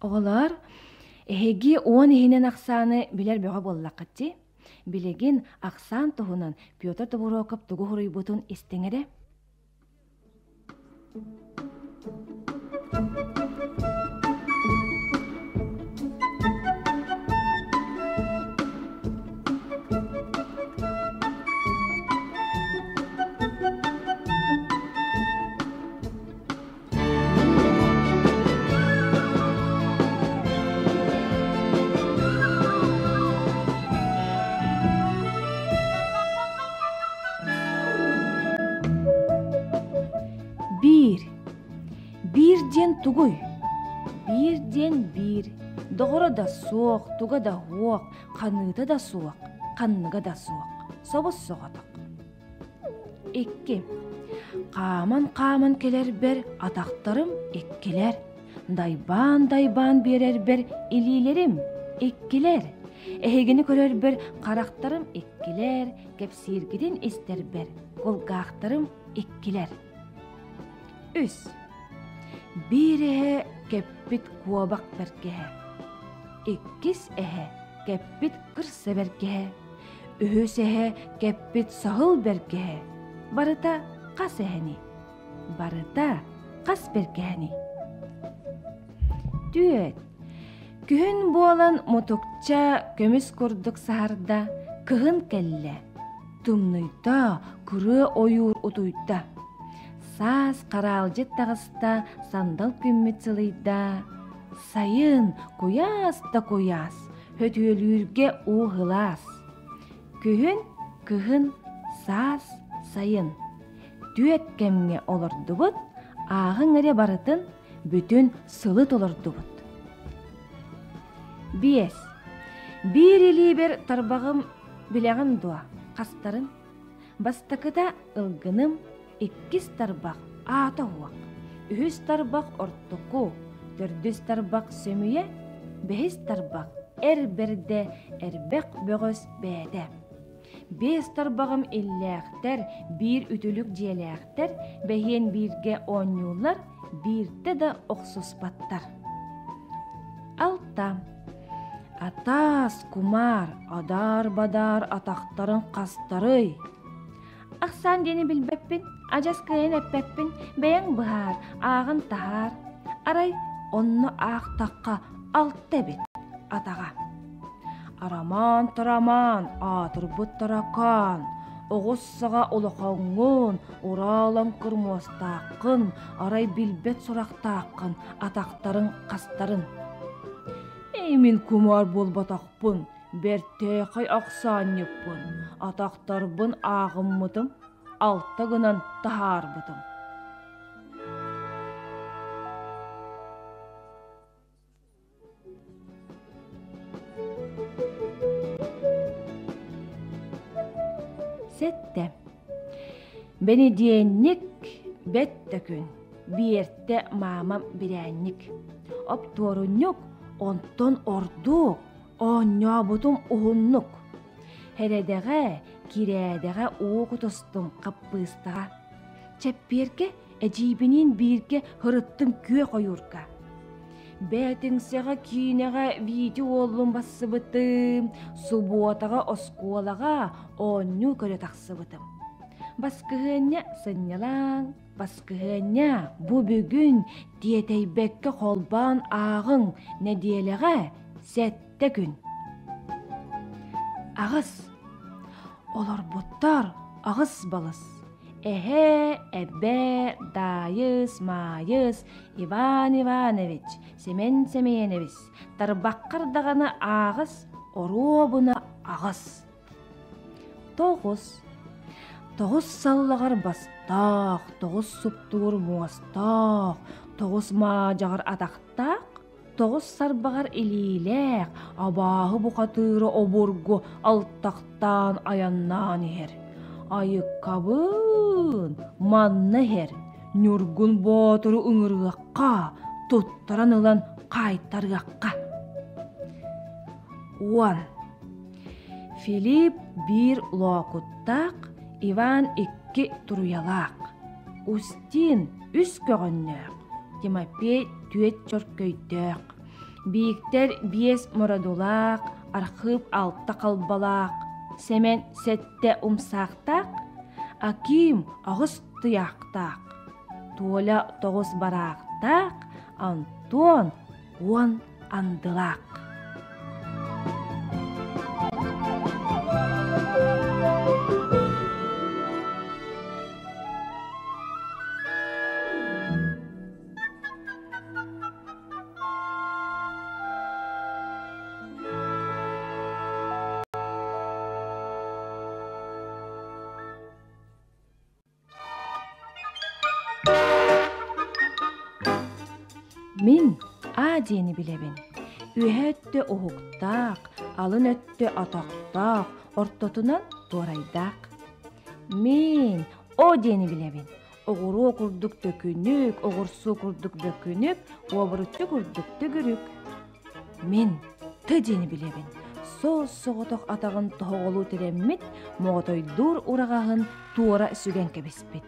Оҕолоор, эһиги уон иһинэн ахсааны билэр бөҕө буоллаххыт дии. Билигин ахсаан туһунан Петр Тобуруокап тугу суруйбутун истиҥ эрэ. Биир. Биир диэн тугуй? Биир диэн биир. Доҕоро да суох, туга да уох, ханыыта да суох, ханныга да суох. Собус соҕотох. Икки. Хааман-хааман кэлэрбэр атахтарым иккилэр, дайбаан-дайбаан биэрэрбэр илиилэрим иккилэр, эһигини көрөрбөр харахтарым иккилэр, кэпсииргитин истэрбэр кулгаахтарым иккилэр. Үс. Биир эһэ кэппит куобах бэргэһэ. Иккис эһэ кэппит кырса бэргэһэ. Үһүс эһэ кэппит саһыл бэргэһэ. Барыта хас эһэний? Барыта хас бэргэһэний? Түөт. Күһүн буолан мутукча көмүс курдук саһарда, кыһын кэллэ. Тымныйда, кырыа ойуур утуйда. Саас хараалдьыт таҕыста, сандал күммүт сылыйда. Сайын куйаас да куйаас, Хөтүөлүүргэ уу һылаас. Күһүн, кыһын, саас, сайын. Түөт кэмҥэ олордубут, ааҕыҥ эрэ барытын бүтүн сылы толордубут. Биэс. Биир илиибэр тарбаҕым билэҕин дуо, хастарын? Бастакыта ылгыным, иккис тарбах аата уох, үһүс тарбах ортоку, төрдүс тарбах сөмүйэ, бэһис тарбах эр бэрдэ эрбэх бөҕөс бэйэтэ. Биэс тарбаҕым иллээхтэр, биир үтүлүк дьиэлээхтэр, бэһиэн бииргэ оонньууллар, биирдэ да охсуспаттар. Алта. Атаас, кумаар, адаар-бадаар атахтарын хастарый? Ахсаан диэни билбэппин, адьас кыайан эппэппин, бэйэҥ быһаар, ааҕан таһаар. Арай онно аахтахха алта эбит атаҕа. Арамаан-тарамаан, аатырбыт таракаан, оҕус саҕа улахаҥҥын, ураалаҥкыр муостааххын, арай билбэт сурахтааххын, атахтарыҥ хастарын. Эй, мин кумаар буолбатахпын, бэртээхэй ахсаанньыппын, атахтарбын ааҕыммытым, алта гынан таһаарбытым. Сэттэ. Бэнидиэнньик бэт да күн, биэртэ маамам бирээнньик. Оптуорунньук онтон ордук, оонньообутум уһуннук. Хэрэдэҕэ, кирээдэҕэ уу кутустум хаппыыстаҕа. Чэппиэргэ эдьиийбиниин бииргэ һырыттым күөх ойуурга. Бээтиҥсэҕэ киинэҕэ Витя уоллун бассыбытым, субуотаҕа оскуолаҕа оонньуу көрө тахсыбытым. Баскыһыанньа сынньалаҥ, баскыһыанньа бу бүгүн тиэтэйбэккэ холбоон ааҕыҥ нэдиэлэҕэ сэттэ күн. Аҕыс. Олорбуттар аҕыс балыс. Эһээ, эбээ, Даайыс, Маайыс, Иван Иванович, Семен Семенович, тарбаххар даҕаны ааҕыс, оруобуна аҕыс. Тоҕус. Тоҕус саллаҕар бастаах, тоҕус суптуур муостаах, тоҕус маадьаҕар атахтаах, тоҕус сарбаҕар илиилээх, абааһы бухатыыра обургу алтахтаан айаннаан иһэр. Айыккабын, манна иһэр, Ньургун Боотуру ыҥырыахха, туттаран ылан хаайтарыахха. Уон. Филипп биир лоокуттаах, Иван икки туруйалаах, Устин үс көҕөннөөх, Тимофей түөрт чөркөйдөөх. Бииктэр биэс мородулаах, Архыып алта халбалаах, Сэмэн сэттэ умсаахтаах, Аким аҕыс туйахтаах, Толя тоҕус бараахтаах, Антон уон андылаах. Мин А диэни билэбин. Үөһэ өттө уһуктаах, алын өттө атахтаах, ортотунан туорайдаах. Мин О диэни билэбин. Оҕуруо курдук төкүнүк, оҕурсуу курдук бөкүнүк, уобуруччу курдук төгүрүк. Мин Т диэни билэбин. Суос-соҕотох атаҕын тоһоҕолуу тирэммит, моҕотойдуур ураҕаһын туора сүгэн кэбиспит.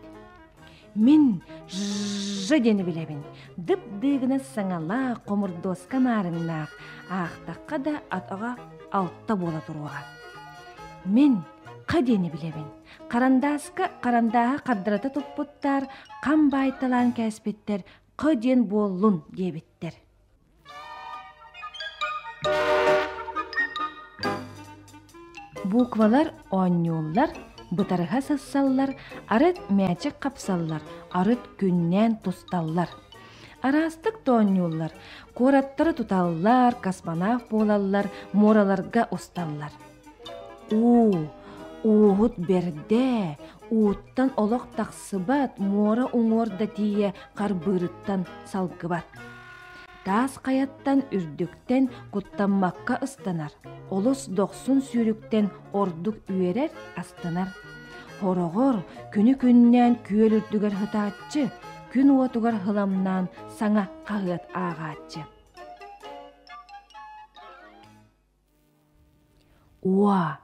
Мин Ж диэни билэбин. Дып-дыыгынас саҥалаах, хомурдуоска маарыҥнаах, аахтахха да атаҕа алта буола туруоҕа. Мин Х диэни билэбин. Харандааска харандааһы хардарыта туппуттар, хам баайталаан кээспиттэр, Х диэн буоллун диэбиттэр. Буквалар оонньууллар, бытарыһа сыссаллар, арыт мээчик хапсаллар, арыт күннээн тусталлар. Араастык да оонньууллар, куораттары туталлар, космонавт буолаллар, муораларга усталлар. Уу, ууһут бэрдэ, ууттан олох тахсыбат, муора уҥуор да тиийэ харбыырыттан салгыбат. Таас хайаттан үрдүктэн куттаммакка ыстанар, олус дохсун сүүрүктэн ордук үөрэр, астынар. Хороҕор күнү-күннээн күөл үрдүгэр сытааччы, күн уотугар һыламнаан саҥа хаһыат ааҕааччы. Уо,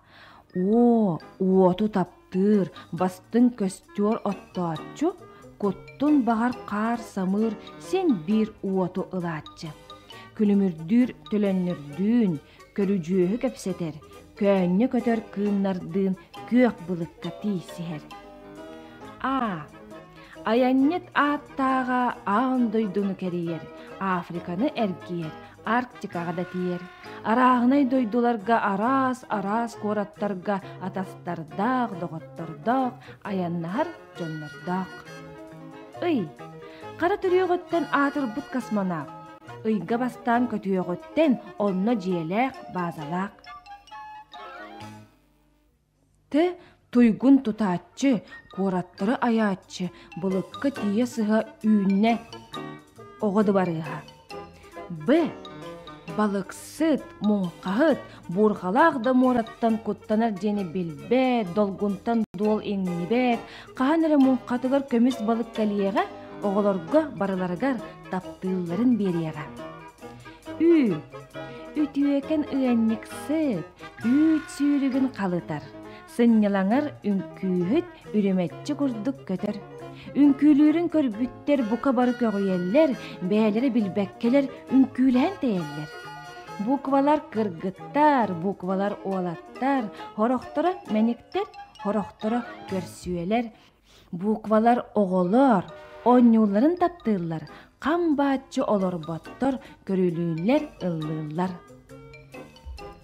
уо, уоту таптыыр, бастыҥ көстүөр оттооччу, куттун баҕар хаар самыыр син биир уоту ылааччы. Күлүмүрдүүр төлөннөрдүүн, көрүдьүөһү кэпсэтэр, көөнньө көтөр кыымнардыын күөх былыкка тиийсиһэр. А. Айанньыт ааттааҕа аан дойдуну кэрийэр, Африканы эргийэр, Арктикаҕа да тиийэр. Арааһынай дойдуларга араас-араас куораттарга атастардаах, доҕоттордоох, айаннаһар дьоннордоох. Ый. Хара төрүөҕүттэн аатырбыт космонавт. Ыйга бастаан көтүөҕүттэн онно дьиэлээх, баазалаах. Тэ туйгун тутааччы, куораттары айааччы, былыкка тиийэ сыһа үүннэ оҕо дыбарыаһа. Б. Балыксыт, муҥхаһыт, буурҕалаах да муораттан куттанар диэни билбэт, долгунтан дуол иҥнибэт, хаһан эрэ муҥхатыгар көмүс балык кэлиэҕэ, оҕолорго барыларыгар таптыылларын биэриэҕэ. Ү. Үтүөкэн ыанньыксыт, үүт сүүрүгүн халытар, сынньалаҥар үҥкүүһүт үрүмэччи курдук көтөр. Үҥкүүлүүрүн көрбүттэр бука бары көҕүйэллэр, бэйэлэрэ билбэккэлэр үҥкүүлэһэн тэйэллэр. Буквалар кыргыттар, буквалар уолаттар, сорохторо мэниктэр, сорохторо көрсүөлэр, Буквалар оҕолор оонньуулларын таптыыллар, хам бааччы олорботтор, көрүлүүллэр, ыллыыллар.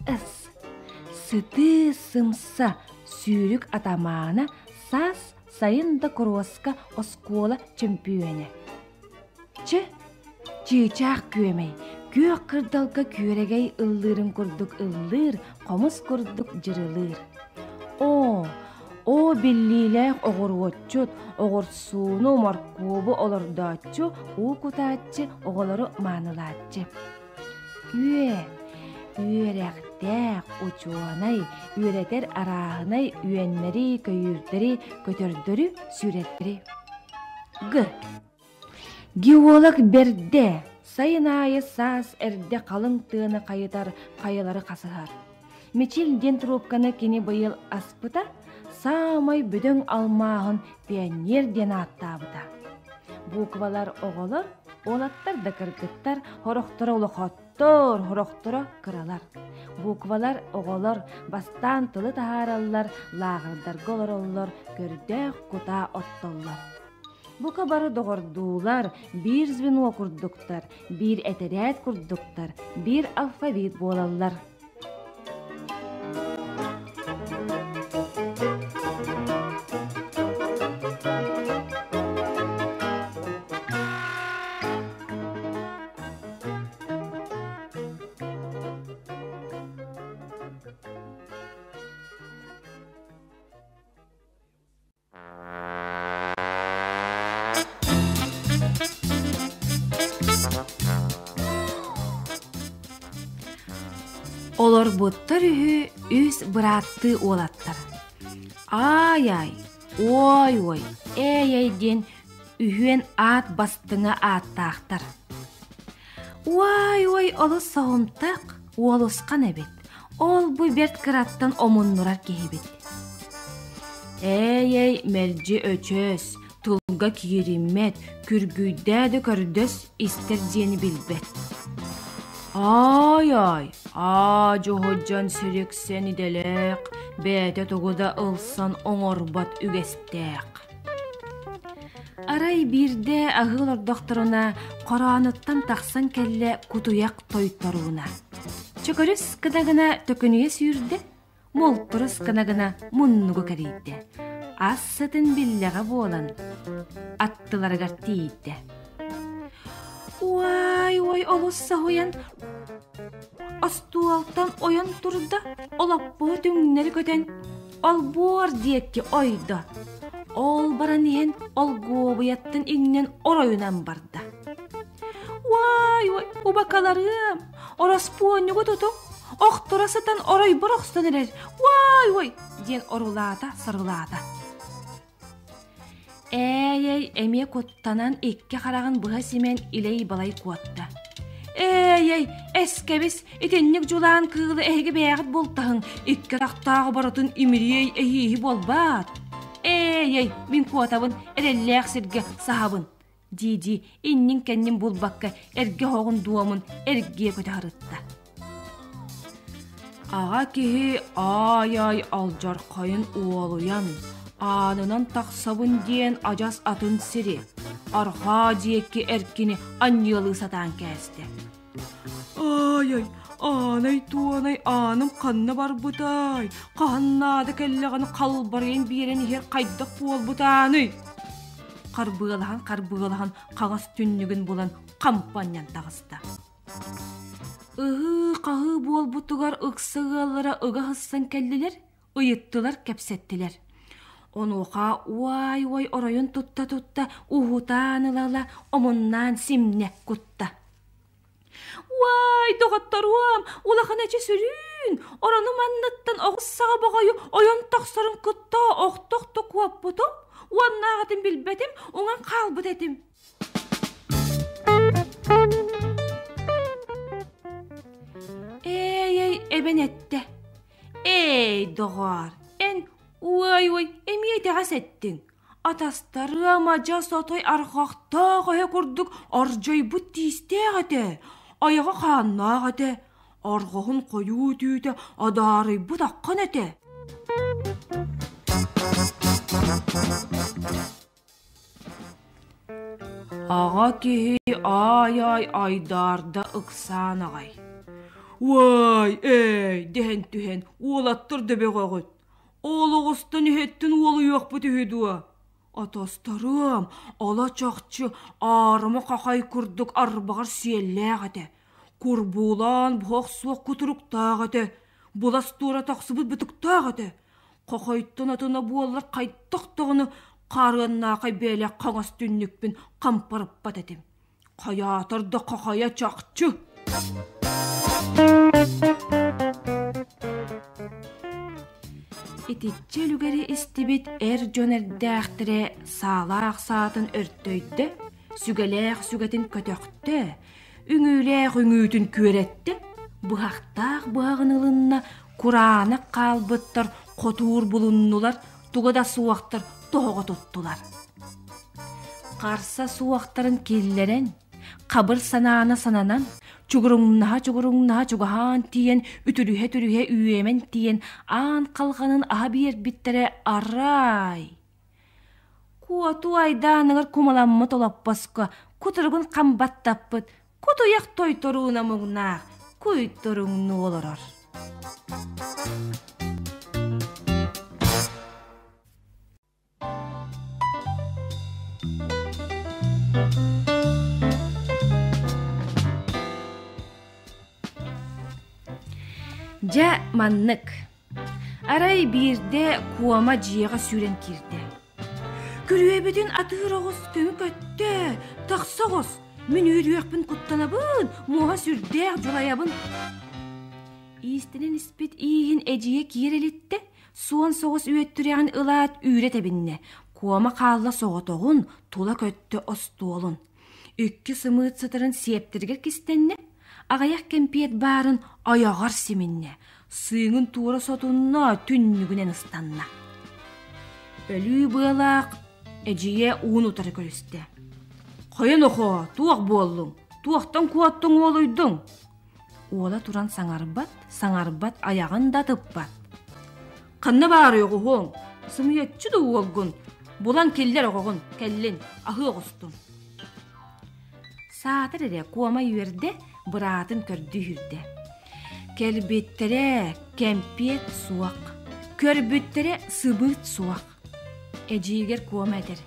С. Сытыы сымса сүүрүк атамаана саас сайын да куруоска оскуола чөмпүйүөнэ. Ч. Чыычаах күөмэй, күөх кырдалга күөрэгэй ыллыырын курдук ыллыыр, хомус курдук дьырылыыр. Оо, оо биллиилээх оҕуруотчут, оҕурсууну, моркуобу олордооччу, уу кутааччы, оҕолору маанылааччы. Үө, үөрэхтээх, учуонай, үөрэтэр арааһынай үөннэри, көйүүрдэри, көтөрдөрү, сүүрэрдэри. Г. Геолог бэрдэ, сайын аайы саас эрдэ халыҥ тыаны хайытар хайалары хасыһар. Мичил диэн трубканы кини быйыл аспыта, саамай бөдөҥ алмааһын пионер диэн ааттаабыта. Буквалар оҕолор. Уолаттар да кыргыттар сорохторо улахаттар, сорохторо кыралар. Буквалар оҕолор бастаан тылы таһаараллар, лааҕырдарга олороллор, көрдөөх кутаа оттоллор. Бука бары доҕордуулар, биир звено курдуктар, биир этэрээт курдуктар, биир алфавит буолаллар. Олорбуттар үһү үс бырааттыы уолаттар. Аай-аай, ой-ой, эй-эй диэн үһүөн аат бастыҥа ааттаахтар. Уай-уой олус соһумтах, уолусхан эбит. Ол-бу бэрт кыраттан омуннурар киһибит. Ээй-эй, мэлдьи өчөс, тылга киириммэт, күргүйдээ да көрдөс, истэр диэни билбэт. Аай-аай, аа-дьуһудьан сириксэн идэлээх, бэйэтэ тугу да ылсан оҥорбот үгэстээх. Арай биирдэ аһыы олордохторуна, хороонуттан тахсан кэллэ кутуйах тойторууна. Чөкөрүс гына-гына төкүнүйэ сүүрдэ, мултурус гына-гына муннугу кэрийдэ. Ас сытын биллэҕэ буолан, аттыларыгар тиийдэ. Уай-уай олус соһуйан, остуолтан ойон турда, олоппоһу түҥнэри көтөн, олбуор диэки ойдо. Ол баран иһэн олгуобуйаттан иҥнэн оройунан барда. Уай-уай, убакаларыам, ороспуонньугу тутуҥ, охторо сытан оройбор охсон эрэр, уай-уай, диэн орулаата, сарылаата. Ээй-эй, эмиэ куттанан икки хараҕын быһа симэн илэй-балай куотта. Ээй-эй, эскэбис, итинник дьулаан кыылы эһиги бэйэҕит бултаһыҥ, икки атахтаах оборотун имириэй эһииһи буолбаат. Ээй-эй, мин куотабын, эрэллээх сиргэ саһабын дии-дии иннин-кэннин булбакка эргэ оһоҕун дуомун эргийэ көтө сырытта. Аҕа киһи аай-аай алдьархайын уолуйан, аанынан тахсабын диэн адьас атын сири, арҕаа диэки эркини анньыалыы сатаан кээстэ. Аай-ай, аанай-туонай ааным ханна барбытай, хаһан наада кэллэҕинэ халбарыйан биэрэн иһэр хайдах буолбутааный? Харбыалаһан-харбыалаһан хаҥас түннүгүн булан хампанньан таҕыста. Ыһыы-хаһыы буолбутугар ыкса ыаллара ыга сыссан кэллилэр, ыйыттылар, кэпсэттилэр. Онуоха уай-уай оройун тутта-тутта уһутаан ыла-ыла омуннаан симнэ кутта. Уай, доҕотторуом, улахан эчи сүрүүн, оронум анныттан оҕус саҕа боҕойу ойон тахсарын кытта охто-охто куоппутум, уоннааҕытын билбэтим, уҥан хаалбыт этим. Ээй-эй, эбэн эттэ. Ээй, доҕоор, эн уай-уай эмиэ итэҕэс эттиҥ. Атастарыам адьас отой арҕахтаах эһэ курдук ардьайбыт тиистээх этэ, айаҕа хааннаах этэ, арҕаһын хойуу түүтэ адаарыйбыт аххан этэ. Аҕа киһи аай-аай айдаарда ыксаан аҕай. «Уай, эй!» дэһэн түһэн уолаттар да бөҕөҕүт. Ол оҕустан иһэттэн уолуйуохпут үһү дуо? Атастарыам, ала чахчы аарыма хахай курдук арбаҕар сиэллээх этэ. Курбуулаан буһах суох кутуруктаах этэ. Былас туора тахсыбыт бытыктаах этэ. Хохойтон атына буоллар хайдах даҕаны хаарыаннаахай бэйэлээх хаҥас түннүкпүн хампарыппат этим. Хайаатар да хахайа чахчы. Итиччэ үлүгэри истибит эр дьон эрдээхтэрэ саалаах саатын өртөйдө, сүгэлээх сүгэтин көтөхтө, үҥүүлээх үҥүүтүн күөрэттэ, быһахтаах быһаҕын ылынна, кураанах хаалбыттар хотуур булуннулар, туга да суохтар тоһоҕо туттулар. Харса суохтарын киллэрэн, Хабыр санааны сананан, чугуруҥнаһа-чугуруҥнаһа чугаһаан тиийэн, үтүрүһэ-үтүрүһэ үөмэн тиийэн, аан халҕанын аһа биэрбиттэрэ арай! Куотуу айдааныгар кумаламмыт олоппоско кутуругун хам баттаппыт кутуйах тойторууна муҥнаах куйторуҥнуу олорор. Дьэ, маннык. Арай биирдэ Куома дьиэҕэ сүүрэн киирдэ. Күрүөбүтүн атыыр оҕус көҥү көттө, тахса оҕус, мин үөрүөхпүн куттанабын, муоһа сүрдээх дьулайабын. Иистэнэн испит ииһин эдьиийэ киэр илиттэ, суон соҕус үөттүрэҕин ылаат үүрэ тэбиннэ, Куома хаалла соҕотоҕун, тула көттө остуолун. Икки сымыыт сытарын сиэптэригэр кистэннэ, аҕыйах кэмпиэт баарын ойоҕор симиннэ, сыыҥын туора сотунна, түннүгүнэн ыстанна. Өлүү быалаах эдьиийэ уун утары көрүстэ. «Хайа нохоо, туох буоллуҥ? Туохтан куоттуҥ уолуйдуҥ?» Уола туран саҥарбат, саҥарбат, айаҕын да атыппат. «Ханна баарый оҕуһуоҥ? Сымыйаччы да уолгун! Булан киллэр оҕоҕун, кэллин, аһыы оҕустун!» Саатар эрэ Куома үөрдэ, быраатын көрдүү үһүрдэ. Кэлбиттэрэ кэмпиэт суох, көрбүттэрэ сыбыыт суох. Эдьиийигэр Куома этэр: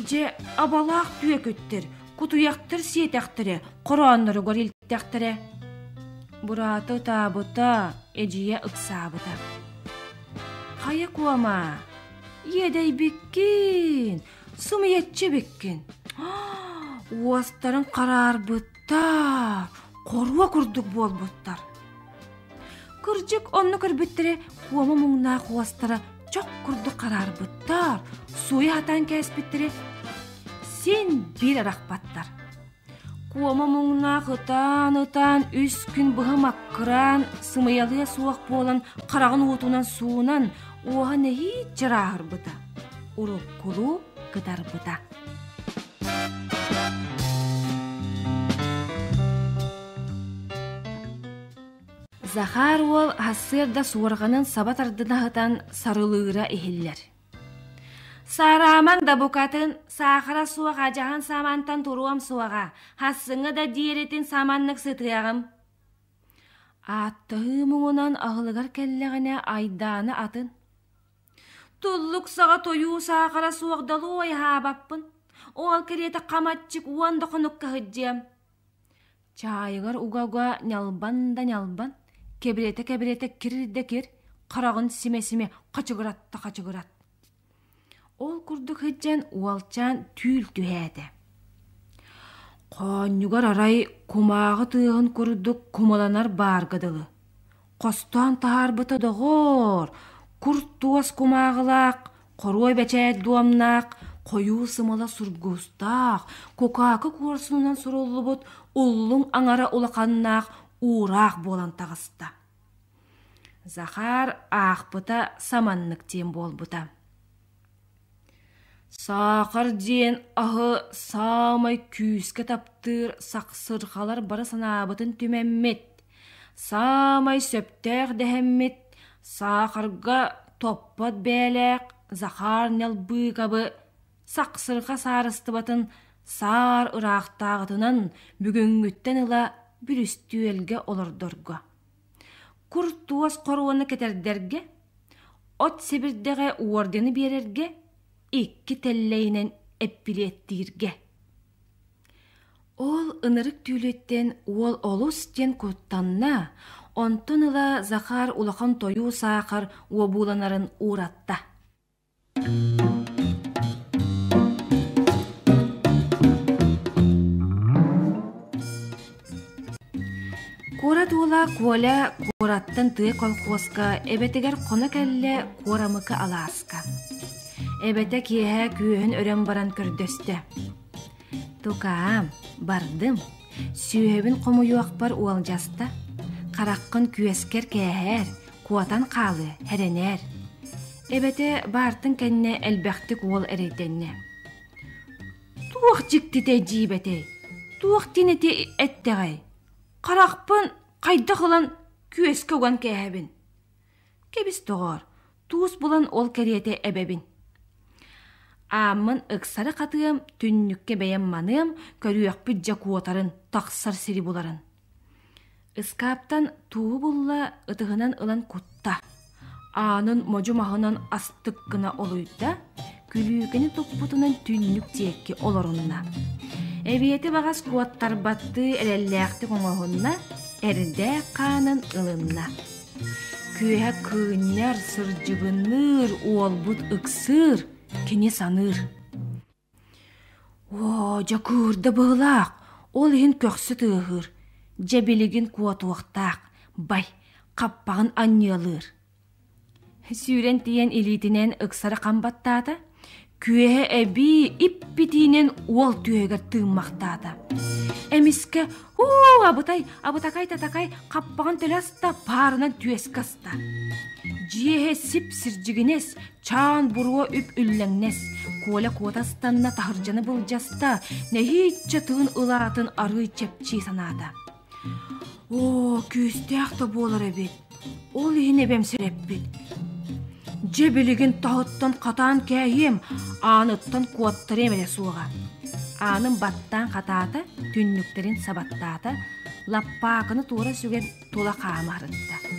«Дьэ, абалаах түөкүттэр, кутуйахтар сиэтэхтэрэ, хороонноругар илтэхтэрэ». Быраата ытаабыта, эдьиийэ ыксаабыта. «Хайа, Куома, иэдэйбиккин, сымыйаччы эбиккин. Уостарын хараарбыттар, хоруо курдук буолбуттар. Кырдьык, онно көрбүттэрэ куома муҥнаах уостара чох курдук хараарбыттар, сууйа сатаан кээспиттэрэ син биир арахпаттар. Куома муҥнаах ытаан-ытаан үс күн быһа маккыраан, сымыйалыа суох буолан хараҕын уутунан суунан, уоһа нэһииччэ ырааһырбыта, уруккулуу кытарбыта. Захар уол сарсыарда суорҕанын саба тардына сытан сарылыыра иһиллэр. Саараамаҥ да букатын саахара суох адьаһын самантан туруом суоҕа, хассыҥҥа да диэритин саманнык сытыаҕым. Ааттаһыы муҥунан аһылыгар кэллэҕинэ айдаана атын. Туллук саҕа тойуу саахара суох долуой аһаабаппын. Ол кэриэтэ хамаччык уон да хонукка сылдьыам. Чаайыгар уга-уга ньалбан да ньалбан, кэбирэтэ-кэбирэтэ кир да кир, хараҕын симэ-симэ хачыгырат да хачыгырат. Ол курдук сылдьан уолчаан түүл түһээтэ. Хоонньугар арай кумааҕы тыаһын курдук кумаланар баарга дылы. Хостоон таһаарбыта доҕоор, кур туос кумааҕылаах, хоруой бэчээт дуомнаах, хойуу сымала сургуустаах, кукаакы куорсунунан суруллубут уллуҥ аҥара улаханнаах уураах буолан таҕыста. Захар аахпыта саманнык диэн буолбута. Саахар диэн аһы саамай күүскэ таптыыр сахсырҕалар бары санаабытын түмэммит, саамай сөптөөх дэһэммит, саахарга топпот бэйэлээх Захар Ньалбыыкабы сахсырҕа саарыстыбатын саар ыраахтааҕытынан бүгүҥҥүттэн ыла бүрүстүөлгэ олордорго Кур туос хоруону кэтэрдэргэ, от сэбирдэҕэ ордены биэрэргэ, икки тэллэйинэн эппилиэттииргэ. Ол ынырык түүлүттэн уол олус диэн куттанна, онтон ыла Захар улахан тойуу саахар уобууланарын ууратта. Куорат уола Коля куораттан тыа колхуоска эбэтигэр хоно кэллэ Куорамыкы алааска. Эбэтэ киэһэ күөһүн өрөн баран көрдөстө. Тукаам, бардым. Сүөһүбүн хомуйуохпар уолдьаста. Хараххын күөскэр кээһээр, куотан хаалыа, эрэнээр. Эбэтэ баартын кэннэ элбэхтик уол эрэйдэннэ. Туох дьиктитэ дьиибэтэй, туох диэн ити эттэҕэй? Харахпын хайдах ылан күөскэ уган кээһэбин? Кэбис доҕоор, туус булан ол кэриэтэ эбэбин. Ааммын ыксары хатыам, түннүккэ бэйэм маныам, көрүөхпүт дьэ куотарын, тахсар сири буларын. Ыскааптан тууһу булла, ытыһынан ылан кутта. Аанын модьу маһынан астык гына олуйда, күлүүкэни туппутунан түннүк диэки олорунна. Эбиэти баҕас куоттарбаттыы эрэллээхтик оҥоһунна, эрдээх хаанын ылынна. Күөһэ кыынньар, сырдьыгыныыр, уолбут ыксыыр, кини саныыр. Оо, дьэ кыырда быһыылаах, ол иһин көхсө тыаһыыр, дьэ билигин куотуохтаах, бай, хаппаҕын анньыалыыр. Сүүрэн тиийэн илиитинэн ыксары хам баттаата, күөһэ эбии иппитиинэн уол түөһүгэр тыыммахтаата. Эмискэ уу абытай, абытакай-татакай хаппаҕын төлө аста, паарынан түөскэ аста. Дьиэһэ сип-сирдьигинэс, Чаан буруо үп үллэҥнэс, Коля куота ыстанна, таһырдьаны былдьаста, нэһииччэ тыын ылаатын арыый чэпчии санаата. Оо, күүстээх да буолар эбит. Ол иһин эбэм сэрэппит. Дьэ билигин таһыттан хатаан кээһиэм, ааныттан куоттарыам эрэ суоҕа. Аанын баттаан хатаата, түннүктэрин сабаттаата, лаппаакыны туора сүгэн тула хаама сырытта.